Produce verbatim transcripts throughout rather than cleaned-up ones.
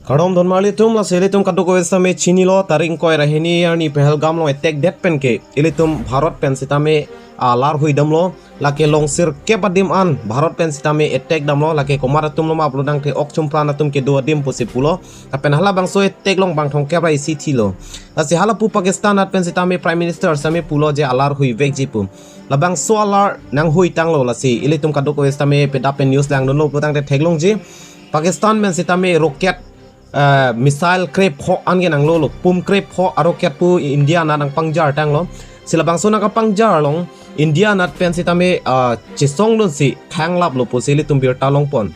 Kardom donmarli atum, lasi ilitum kadokave sitame chinilo, tarik ingkoi ra hini arni Pahalgam along attack det pen ke ilitum Bharat pen sitame alar huidamlo. Lake long sirkep adim an Bharat pen sitame attack damlo, lake komat atum lo ma pulo tangte ok chumpran atum kedo adim pusi pulo. Lapen halabangso attack along bang thomkep ra isi thilo. Lasi halapu Pakistan anat pen sitame Prime Minister sitame pulo je alar huivekji pu. Labangso alar nanghuitanglo, lasi ilitum kadokave sitame peda pen news langdunlo pulo tangte theklongji. Pakistan pen sitame rocket, eh, missile krepho an ke nanglolo, pum krepho a-rocket pu India anat nangpangjartanglo. Si labangso nangkapangjar along India anat pen sitame, eh, chesongdunsi khanglaplo pusi ilitum birta longpon.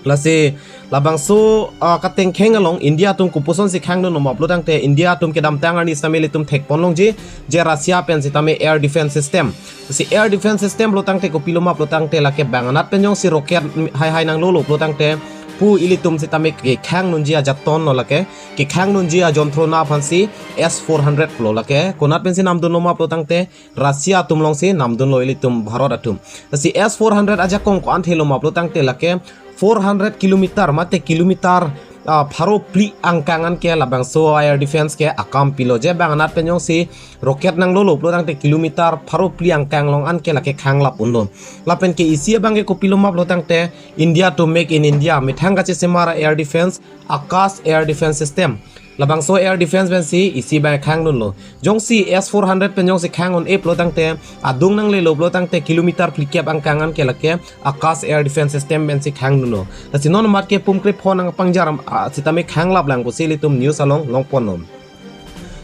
Lasi labangso, ah, katengkheng along India atum kopuson si khangdunlo ma pulo tangte, India atum kedamtang arni sitame ilitum thekponlongji je Russia pen sitame air defense system. Si air defense system pulo tangte kopilo ma pulo tangte, lake bang anat pen jongsi rocket haihai nanglolo pulo tangte, pu ilitum sitame kekhangnunji ajaton lo lake, kekhangnunji ajonthrona aphansi S four hundred pulo lake. Konat pensi namdunlo ma pulo tangte, Russia atum alongsi namdunlo ilitum Bharat atum. Lasi S four hundred ajakong ko-an thelo ma pulo tangte, lake four hundred kilometer mate kilometer, ah, pharo phli angkang an ke labangso air defense ke akam pilo, je bang anat pen jongsi rocket nanglolo pulo tangte kilometer pharo phli angkang along an ke lake khanglap unlo. Lapen ke isi abang ke kopilo ma pulo tangte, India to make in India, methang kachesemar air defense, Akash air defense system. Labangso air defense pensi isi abang khangdunlo. Jongsi S four hundred pen jongsi khang un-e pulo tangte, adung nanglelo pulo tangte kilometer phlikep angkang an ke lake Akash air defense system pensi khangdunlo. Lasi non amat ke pum krepho nangpangjar, ah, sitame khanglaplang pusi ilitum news along longponlo.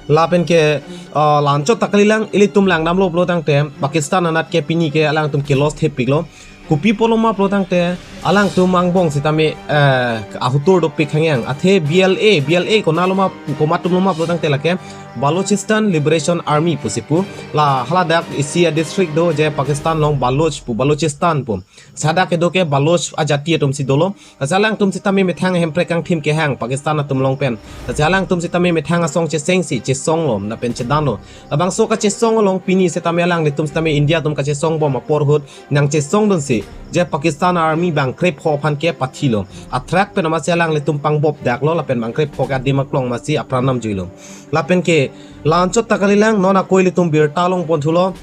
Lapen ke, ah, la-anchot ta kalilang, ilitum langdamlo pulo tangte, Pakistan anat ke pini ke alangtum ke loss thepiklo. Kopi apotlo ma pulo tangte, alangtum angbong sitame, eh, ahutur dopik khangyang. Athe B L A, B L A konatlo ma, komat atumlo ma pulo tangte lake Balochistan Liberation Army pusi pu. La haladak isi a-district do je Pakistan along Baloch pu, Balochistan pu. Hadak kedo ke Baloch ajati atumsi dolo. Lasi alangtum sitame methang hemprek kangthim kehang Pakistan atum along pen. Lasi alangtum sitame methang asong chesengsi chesonglo, lapen chedanlo. Labangso kachesong along pini sitame alanglitum sitame India atum kachesongbom apor ahut nangchesongdunsi je Pakistan army bang krepho aphan ke pathilo. Athrak pen amatsi alanglitum pangbopdaklo, lapen bang krepho ke adim aklong amatsi apran namjuilo. Lapen ke la-anchot ta kalilang, non ako ilitum birta longponthulo.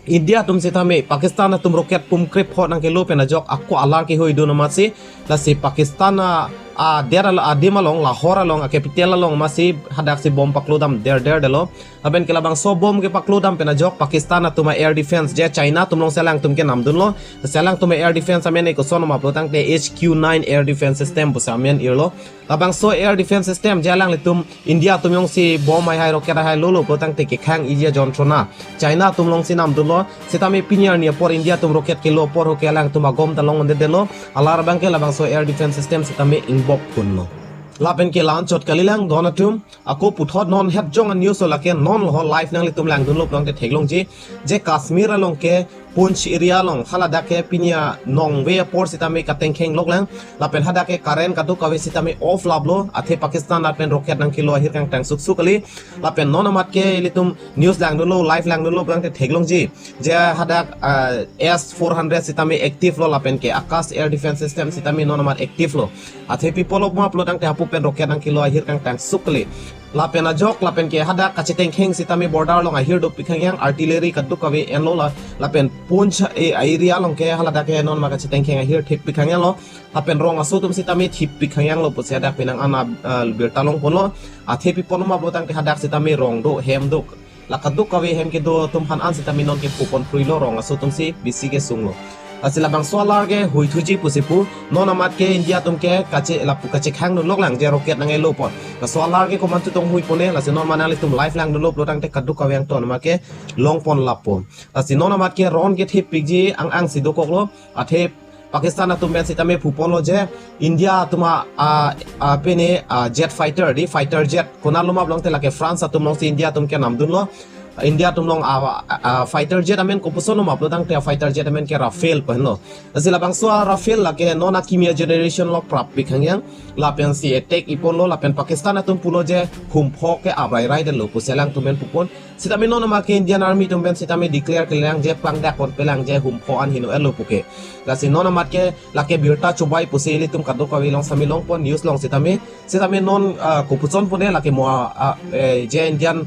India atum sitame Pakistan atum rocket pum krepho nangkelo pen ajok ako alar kehuidun amatsi, lasi Pakistan a, adet al-, adim along, Lahore along, a-capital along amatsi hadaksi bom paklodam derder detlo. Lapen ke labangso bom kepaklodam pen ajok Pakistan atum a-air defense je China atum alongsi alangtum ke namdunlo. Lasi alangtum a-air defense amen ke koson ma pulo tangte H Q nine air defense system pusi amen irlo. Labangso air defense system je alanglitum India atum jongsi bom haihai rocket haihai lolo pulo tangte kekhang-iji ajonthrona China atum alongsi namdunlo. Sitame pini arni apor India atum rocket kelo apor ahut ke alangtum agom ta long-un-edetlo. Alar abang ke labangso air defense system sitame ingbop phunlo. Lapen ke la-anchot kalilang don atum, ako puthot non het jong a-news lo, lake non lo ho live nanglitum langdunlo pulo tangte theklongji. Je Kashmir along ke Poonch area along haladak ke pini anong ve apor sitame katengkheng loklang. Lapen hadak ke current kadokave sitame off laplo. Athe Pakistan anat pen rocket nangkelo ahir kangtang suksuk kali. Lapen non amat ke ilitum news langdunlo, live langdunlo pulo tangte theklongji. Je hadak, ah, S four hundred sitame active lo, lapen ke Akash air defense system sitame non amat active lo. Athe pi apotlo ma pulo tangte hapu pen rocket nangkelo ahir kangtang suk kali. Lapen ajok, lapen ke hadak kachetengkheng sitame border along ahir dopik khangyang, artillery kadokave enlo la, lapen Poonch a-area along ke haladak ke non ma kachetengkheng ahir thepik khangyanglo. Lapen rong aso atum sitame thepik khangyanglo pusi hadak penang an a, ah, birta longponlo. Athe pi apotlo ma pulo tangte hadak sitame rong do, hem do, la kadokave hem kedo atum aphan an sitame non ke pupon phruilo, rong aso atumsi bisi kesunglo. Lasi labangso alar ke huithuji pusi pu, non amat ke India atum ke kache lapu kachekhangdun loklang je rocket nang-elo apot. Laso alar ke komantu tong huipone, lasi non ma nanglitum live langdunlo pulo tangte kadokave angton amat ke longpon lapo. Lasi non amat ke ron ke thepikji ang-angsi dokoklo, athe Pakistan atum pen sitame puponlo je India atum a, a, a, pene, a, jet fighter, di fighter jet konatlo ma pulo tangte lake France atum alongsi India atum ke namdunlo. India atum along a, a, a fighter jet amen kopuson ma pulo tangte a fighter jet amen ke Rafale pu henlo. Lasi labangso a Rafale lake non akimi a generation along prapik hangyang. Lapensi attack iponlo lapen Pakistan atum pulo je humpho ke abrairai detlo pusi alangtum pen pupon. Sitame non amat ke Indian Army atum pen sitame declare kelang je pangdak ponpelang je humpho an heno-etlo puke. Lasi non amat ke lake birta chobai pusi ilitum kadokave along sitame longpon news along sitame. Sitame non, ah, kopuson pune lake mo, ah, eh, je Indian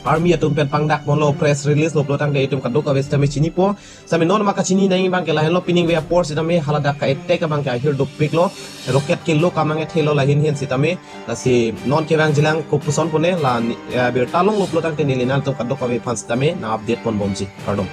Army atum pen pangdak ponlo press release lo pulo tangte itum kadokave sitame chinipo. Sitame non amat kachini nangji abang ke lahenlo, piningve apor sitame haladak ka attack abang ke ahir dopiklo, rocket kilo kamang ethelo lahin hin sitame. Lasi non kevangjilang kopuson pune la ni-, eh, birta longlo pulo tangte neli nangtum kadokave aphan sitame nang update ponbomji. Kardom.